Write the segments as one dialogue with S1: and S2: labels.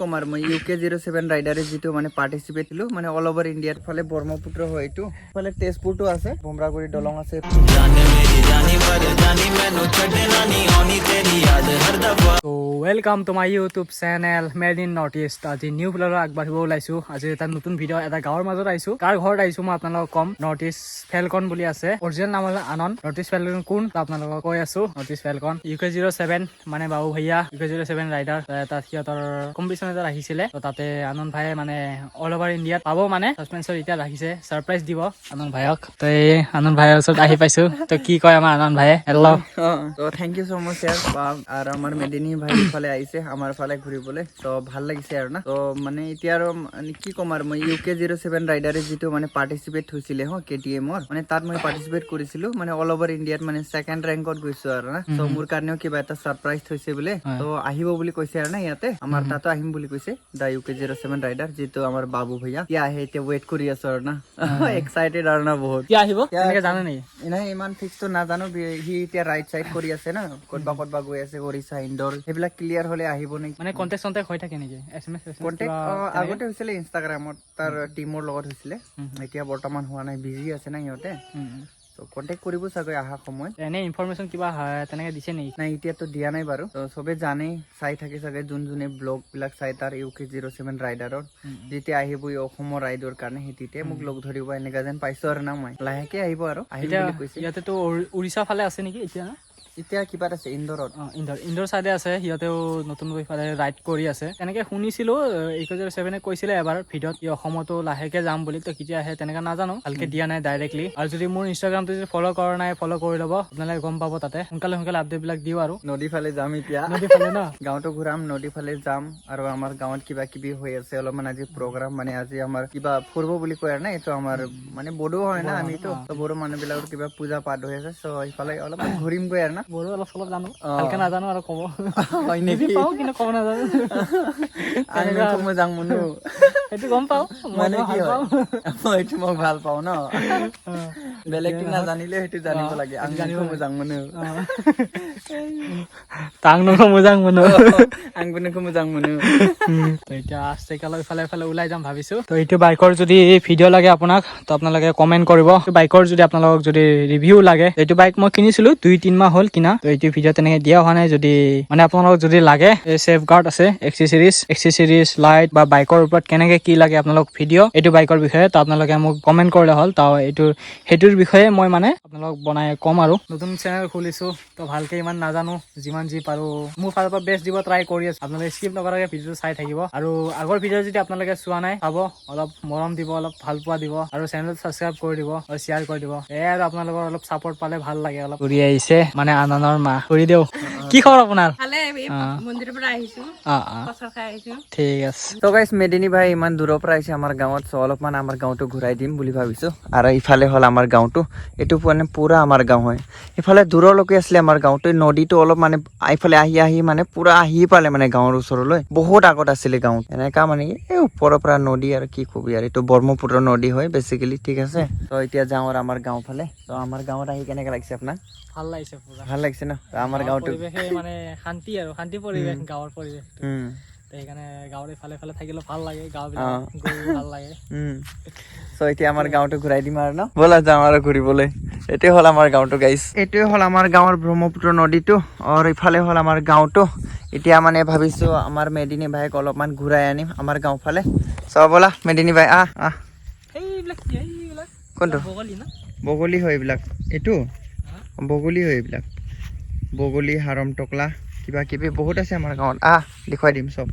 S1: ক'ম আৰু মই ইউ কে 07 ৰাইডাৰে যিটো মানে পাৰ্টিচিপেট দিলোঁ, মানে অল অভাৰ ইণ্ডিয়াৰ ফালে ব্ৰহ্মপুত্ৰ হয় এইটো, ফালে তেজপুৰটো আছে, ভোমৰাগুৰি দলং আছে।
S2: তো welcome to my YouTube channel Made in North East। আজি নিউ ফ্লৰ আগবাঢ়িব ওলাইছোঁ। আজি এটা নতুন ভিডিঅ', এটা গাঁৱৰ মাজত আহিছোঁ। কাৰ ঘৰত আহিছোঁ মই আপোনালোকক ক'ম। নৰ্থ ইষ্ট ফেলকন বুলি আছে, অৰিজিনেল নাম হ'ল আনন্দ। নৰ্থ ইষ্ট ফেলকন কোন তো আপোনালোকক কৈ আছোঁ। নৰ্থ ইষ্ট ফেলকন ইউ কে 07, মানে বাবু ভাইয়া, ইউ কে 07 ৰাইডাৰ। তাত সিহঁতৰ কম্পিটিশ্যন এটাত আহিছিলে। তো তাতে আনন্দ ভাইয়ে মানে অল অভাৰ ইণ্ডিয়াত পাব, মানে ছাছপেঞ্চৰ এতিয়া ৰাখিছে, ছাৰপ্ৰাইজ দিব আনন্দ ভাইক। তো এই আনন্দ ভাইৰ ওচৰত আহি পাইছোঁ। তো কি কয় আমাৰ আনন্দ ভাইয়ে? হেল্ল'।
S1: তো thank you so মাছ ইয়াৰ। আৰু আমাৰ মেদিনী ভাই ইফালে আহিছে, আমাৰ ফালে ঘূৰিবলৈ, তো ভাল লাগিছে আৰু না। তো মানে এতিয়া আৰু মানে কি ক'ম আৰু মই ইউ কে 07 ৰাইডাৰে যিটো মানে পাৰ্টিচিপেট হৈছিলে হ কে টি এমৰ, মানে তাত মই পাৰ্টিচিপেট কৰিছিলো, মানে অল অভাৰ ইণ্ডিয়াত মানে ছেকেণ্ড ৰেংকত গৈছো আৰু না। ত মোৰ কাৰণেও কিবা এটা ছাৰপ্ৰাইজ থৈছে বোলে। তো আহিব বুলি কৈছে আৰু না, ইয়াতে আমাৰ তাতো আহিম বুলি কৈছে। দা ইউ কে 07 ৰাইডাৰ যিটো আমাৰ বাবু ভৈয়া, এতিয়া আহে, এতিয়া ৱেইট কৰি আছো আৰু না, এক্সাইটেড আৰু না বহুত।
S2: এতিয়া আহিব তেনেকে জানে নেকি?
S1: নাই, ইমান ফিক্সটো নাজানো। সি এতিয়া ৰাইড চাইড কৰি আছে না, ক'তবা ক'তবা গৈ আছে, উৰিষ্যা, ইন্দোৰ, সেইবিলাক ক্লিয়াৰ হলে আহিব নেকি।
S2: মানে কণ্টেক্ট চণ্টেক্ট হৈ থাকে নেকি, এছ এম এছ?
S1: কণ্টেক্ট আগতে হৈছিলে, ইনষ্টাগ্ৰামত তাৰ টিমৰ লগত হৈছিলে। এতিয়া বৰ্তমান হোৱা নাই, বিজি আছে না সিহঁতে। ত কণ্টেক্ট কৰিব চাগৈ অহা সময়ত।
S2: এনে ইনফৰমেশ্যন কিবা হয়, তেনেকে দিছে নেকি?
S1: নাই, এতিয়াতো দিয়া নাই বাৰু। ত চবে জানেই, চাই থাকে চাগে, যোন যোনে ব্লগ বিলাক চাই তাৰ ইউ কে 07 ৰাইডাৰৰ। যেতিয়া আহিব ই অসমৰ ৰাইডৰ কাৰণে, সেই তেতিয়াই মোক লগ ধৰিব, এনেকা যেন পাইছো আৰু না মই। লাহেকে আহিব আৰু, আহিম
S2: এতিয়া
S1: বুলি কৈছে।
S2: ইয়াতেতো উৰিষ্যা ফালে আছে নেকি এতিয়া না?
S1: এতিয়া কিবাত আছে, ইন্দোৰত।
S2: অঁ, ইন্দোৰ চাইডে আছে। সিহঁতেও নতুনকৈ ইফালে ৰাইড কৰি আছে, তেনেকে শুনিছিলোঁ। ইউ কে 07-এ কৈছিলে এবাৰ ভিডিঅ'ত কি অসমতো লাহেকে যাম বুলি। তো কেতিয়া আহে তেনেকে নাজানো, ভালকে দিয়া নাই ডাইৰেক্টলি। আৰু যদি মোৰ ইনষ্টাগ্ৰামটো যদি ফ'ল' কৰা নাই, ফ'ল' কৰি ল'ব, আপোনালোকে গম পাব। তাতে সোনকালে সোনকালে আপডেটবিলাক দিওঁ আৰু।
S1: নদী ফালে যাম এতিয়া।
S2: নদী ফালে ন?
S1: গাঁৱতো ঘূৰাম, নদী ফালে যাম। আৰু আমাৰ গাঁৱত কিবা কিবি হৈ আছে অলপমান আজি প্ৰগ্ৰাম, মানে আজি আমাৰ কিবা ফুৰব বুলি কয় আৰু না, এইটো আমাৰ মানে বড়ো হয় না আমিতো, তো বড়ো মানুহ বিলাকৰ কিবা পূজা পাঠ হৈ আছে। চ ইফালে অলপমান ঘূৰিমগৈ আৰু না।
S2: বড়ো অলপ চলপ জানো, ভালকে নাজানো আৰু ক'ব।
S1: হয়
S2: বুজি
S1: নেকি?
S2: পাওঁ, কিন্তু ক'ব নাজানো।
S1: आं नोंखौ मोजां मोनो।
S2: সেইটো গম পাওঁ।
S1: মানে
S2: মইতো
S1: কি
S2: ভাল
S1: হয়
S2: পাওঁ।
S1: এইটো মই ভাল পাওঁ ন, বেলেগটো নাজানিলে সেইটো জানিব লাগে। आं नोंखौ मोजां मोनो।
S2: आं नोंखौ मोजां मोनो।
S1: आंबो नोंखौ मोजां मोनो।
S2: তো এতিয়া আস্তেকে অলপ ইফালে ইফালে ওলাই যাম ভাবিছো। তো এইটো বাইকৰ যদি ভিডিঅ' লাগে আপোনাক, তো আপোনালোকে কমেণ্ট কৰিব। বাইকৰ যদি আপোনালোকক যদি ৰিভিউ লাগে, এইটো বাইক মই কিনিছিলো, 2-3 মাহ হ'ল কিনা। তো এইটো ভিডিঅ' তেনেকে দিয়া হোৱা নাই। যদি মানে আপোনালোকক যদি লাগে, ছেফ গাৰ্ড আছে, এক্সেচৰিজ, লাইট বা বাইকৰ ওপৰত কেনেকে কি লাগে আপোনালোক ভিডিঅ' এইটো বাইকৰ বিষয়ে, তো আপোনালোকে মোক কমেণ্ট কৰিলে হ'ল। তো এইটো সেইটোৰ বিষয়ে মই মানে আপোনালোকক বনাই ক'ম। আৰু নতুন চেনেল খুলিছো, তো ভালকে ইমান নাজানো। যিমান যি পাৰো মোৰ ফালৰ পৰা বেষ্ট দিব ট্ৰাই কৰি আছো। আপোনালোকে স্কিপ নকৰাকে ভিডিঅ'টো চাই থাকিব। আৰু আগৰ ভিডিঅ' যদি আপোনালোকে চোৱা নাই, চাব, অলপ মৰম দিব, অলপ ভাল পোৱা দিব আৰু চেনেলটো ছাবস্ক্ৰাইব কৰি দিব আৰু শ্বেয়াৰ কৰি দিব। এয়াই আৰু, আপোনালোকৰ অলপ ছাপৰ্ট পালে ভাল লাগে অলপ। ঘূৰি আহিছে মানে আনন্দৰ মা ঘূৰি দিওঁ। কি খবৰ আপোনাৰ?
S3: ভালে, এই মন্দিৰৰ পৰা আহিছো।
S2: অঁ।
S3: প্ৰসাদ খাই আহিছো।
S2: ঠিক আছে।
S1: তো গাইছ, মেদিনী ভাই ইমান দূৰৰ পৰা আহিছে আমাৰ গাঁৱত, চ অলপমান আমাৰ গাঁৱটো ঘূৰাই দিম বুলি ভাবিছো। আৰু ইফালে হ'ল আমাৰ গাঁৱটো, এইটো মানে পুৰা আমাৰ গাঁও হয়। ইফালে দূৰলৈকে আছিলে আমাৰ গাঁৱটো। নদীটো অলপ মানে ইফালে আহি আহি মানে পুৰা আহি পালে মানে গাঁৱৰ ওচৰলৈ। বহুত আগত আছিলে গাঁৱত এনেকা, মানে এই ওপৰৰ পৰা নদী আৰু কি কবি আৰু, এইটো ব্ৰহ্মপুত্ৰ নদী হয় বেচিকেলি। ঠিক আছে, তো এতিয়া যাওঁ আৰু আমাৰ গাঁও ফালে। তো আমাৰ গাঁৱত আহি কেনেকা লাগিছে আপোনাক?
S2: ভাল লাগিছে পুৰা।
S1: ভাল লাগিছে ন? তো আমাৰ
S2: গাঁৱৰ
S1: গাঁৱটো
S2: পৰিৱেশে মানে শান্তি আৰু শান্তি পৰিৱেশ, গাঁৱৰ পৰিৱেশটো। তো সেইকাৰণে গাঁৱৰ ইফালে ইফালে থাকিলে ভাল লাগে, গাঁওবিলাক গৈ ভাল লাগে।
S1: চ' এতিয়া আমাৰ গাঁৱটো ঘূৰাই দিম আৰু ন, ব'লা যাওঁ আৰু ঘূৰিবলৈ। এইটোৱে হ'ল আমাৰ গাঁৱটো গাইছ, এইটোৱে হ'ল আমাৰ গাঁৱৰ ব্ৰহ্মপুত্ৰ নদীটো আৰু ইফালে হ'ল আমাৰ গাঁৱটো। এতিয়া মানে ভাবিছো আমাৰ মেদিনী ভাইক অলপমান ঘূৰাই আনিম আমাৰ গাঁও ফালে। চ' ব'লা মেদিনী ভাই, আহ আহ।
S2: সেইবিলাক কি সেইবিলাক?
S1: কোনটো?
S2: বগলী না?
S1: বগলী হয় এইবিলাক, এইটো বগলী হয় এইবিলাক, বগলী, হাৰম টকলা, কিবা কিবি বহুত আছে আমাৰ গাঁৱত। আহ, দেখুৱাই দিম চব।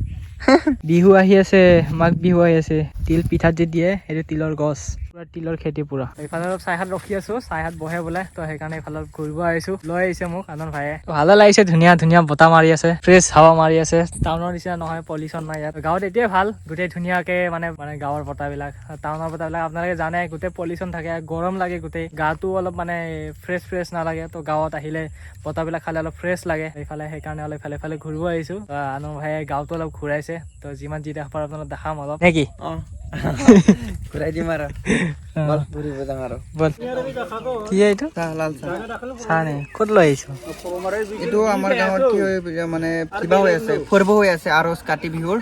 S2: বিহু আহি আছে, মাঘ বিহু আহি আছে। তিল পিঠাত যে দিয়ে, সেইটো তিলৰ গছ, পুৰা তিলৰ খেতি পুৰা। এইফালে অলপ চাইহাত ৰখি আছো, চাইহাত বহে বোলে, তো সেইকাৰণে এইফালে ঘূৰিব আহিছো। লৈ আহিছে মোক আনন্দ ভাইয়ে, তো ভালে লাগিছে। ধুনীয়া ধুনীয়া বতাহ মাৰি আছে, ফ্ৰেছ হাৱা মাৰি আছে। টাউনৰ নিচিনা নহয়, পলিউশ্যন নাই ইয়াত। গাঁৱত এতিয়াই ভাল, গোটেই ধুনীয়াকে মানে মানে গাঁৱৰ বতাহবিলাক। টাউনৰ বতাহবিলাক আপোনালোকে জানে, গোটেই পলিউশ্যন থাকে, গৰম লাগে, গোটেই গাটো অলপ মানে ফ্ৰেছ ফ্ৰেছ নালাগে। তো গাঁৱত আহিলে বতাহবিলাক খালে অলপ ফ্ৰেছ লাগে এইফালে। সেইকাৰণে অলপ ইফালে ইফালে ঘূৰিব আহিছো। তো আনন্দ ভাইয়ে গাঁৱতো অলপ ঘূৰাইছে। তো যিমান যি দেখা পাৰো আপোনালোক দেখাম অলপ, নে কি?
S1: অঁ, ঘূৰাই দিম আৰু। বল, ঘূৰিব যাওঁ আৰু।
S2: বল। কি এইটো?
S1: চাহ, লাল চাহ।
S2: চাহ নে? ক'ত লৈ আহিছ?
S1: এইটো আমাৰ গাঁৱত কি হয়, মানে কিবা হৈ আছে, ফুৰিব হৈ আছে আৰু কাতি বিহুৰ।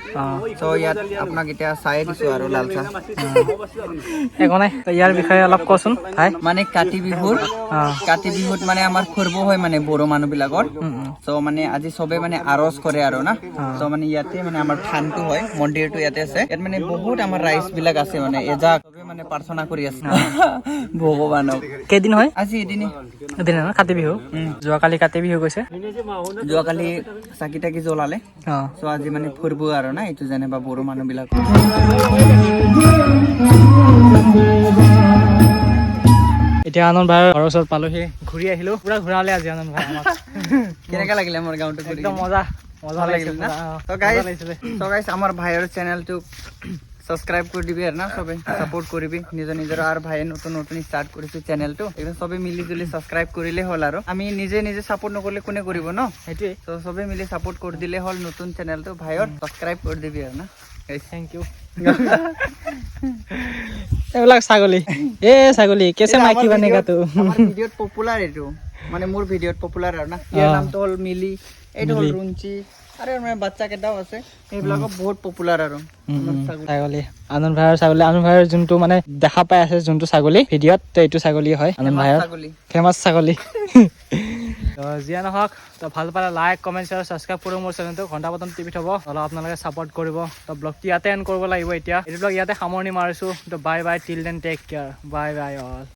S1: চ' ইয়াত আপোনাক এতিয়া চায়ে দিছো আৰু লাল চাহ।
S2: একো নাই। তই ইয়াৰ বিষয়ে অলপ কচোন ভাই।
S1: মানে কাতি বিহুৰ কাতি বিহুত মানে আমাৰ ফুৰিব হয়, মানে বড়ো মানুহ বিলাকৰ। চ' মানে আজি চবে মানে আৰজ কৰে আৰু না। চ' মানে ইয়াতে মানে আমাৰ থানটো হয়, মন্দিৰটো ইয়াতে আছে। ইয়াত মানে বহুত আমাৰ ৰাইজ বিলাক আছে, মানে এজাক চবে মানে প্ৰাৰ্থনা কৰি আছে ভগৱানক।
S2: কেইদিন হয়?
S1: আজি এদিনে।
S2: এদিন ন কাতি বিহু? যোৱাকালি কাতি বিহু গৈছে।
S1: যোৱাকালি চাকি তাকি জ্বলালে। চ' আজি মানে ফুৰিব আৰু না, এইটো যেনিবা বড়ো মানুহ বিলাক।
S2: এতিয়া আনন্দ ভাইৰ ঘৰৰ ওচৰত পালোহি। ঘূৰি আহিলো, পুৰা ঘূৰালে আজি আনন্দ ভাই আমাক।
S1: কেনেকা লাগিলে আমাৰ গাঁৱটো ঘূৰি?
S2: একদম মজা মজা
S1: ভাল
S2: লাগিছে
S1: লাগিল না?
S2: পুৰা, অ,
S1: তো
S2: মজা
S1: গাইস
S2: লাগিছিলে।
S1: তো গাইস, আমাৰ ভাইৰ চেনেলটো সাবস্ক্ৰাইব কৰি দিবি আৰু না, সবে সাপোৰ্ট কৰিবি নিজৰ নিজৰ। আৰু ভাইয়ে নতুন নতুন ষ্টাৰ্ট কৰিছে চেনেলটো, একদম সবে মিলি জুলি সাবস্ক্ৰাইব কৰিলে হ'ল আৰু। আমি নিজে নিজে সাপোৰ্ট নকৰিলে কোনে কৰিব ন?
S2: সেইটোৱে।
S1: তো সবে মিলি সাপোৰ্ট কৰি দিলে হ'ল। নতুন চেনেলটো ভাইৰ সাবস্ক্ৰাইব কৰি দিবি আৰু না guys।
S2: Thank U. এইবিলাক ছাগলী, এ ছাগলী কেছে মাইকী বনেগা তো।
S1: আমাৰ ভিডিঅ'ত পপুলাৰ এইটো, মানে মোৰ ভিডিঅ'ত পপুলাৰ আৰু না। ইয়াৰ নামটো হ'ল মিলি, এইটো হ'ল ৰুঞ্চি, আৰু মানে বাচ্চা কেইটাও আছে, সেইবিলাকো বহুত পপুলাৰ আৰু আমাৰ ছাগলী।
S2: ছাগলী, আনন্দ ভাইৰ ছাগলী। আনন্দ ভাইৰ যোনটো মানে দেখা পাই আছে, যোনটো ছাগলী ভিডিঅ'ত, তো এইটো ছাগলী হয় আনন্দ ভাইৰ।
S1: ছাগলী।
S2: ফেমাছ ছাগলী। তো যিয়ে নহওক, তো ভাল পালে লাইক, কমেণ্ট, শ্বেয়াৰ, ছাবস্ক্ৰাইব কৰিব মোৰ চেনেলটো, ঘণ্টা বটন টিপি থ'ব, অলপ আপোনালোকে ছাপৰ্ট কৰিব। তো ব্লগটো ইয়াতে এণ্ড কৰিব লাগিব এতিয়া। এইটো ব্লগ ইয়াতে সামৰণি মাৰিছোঁ। তো bye bye, till then take care, bye bye all.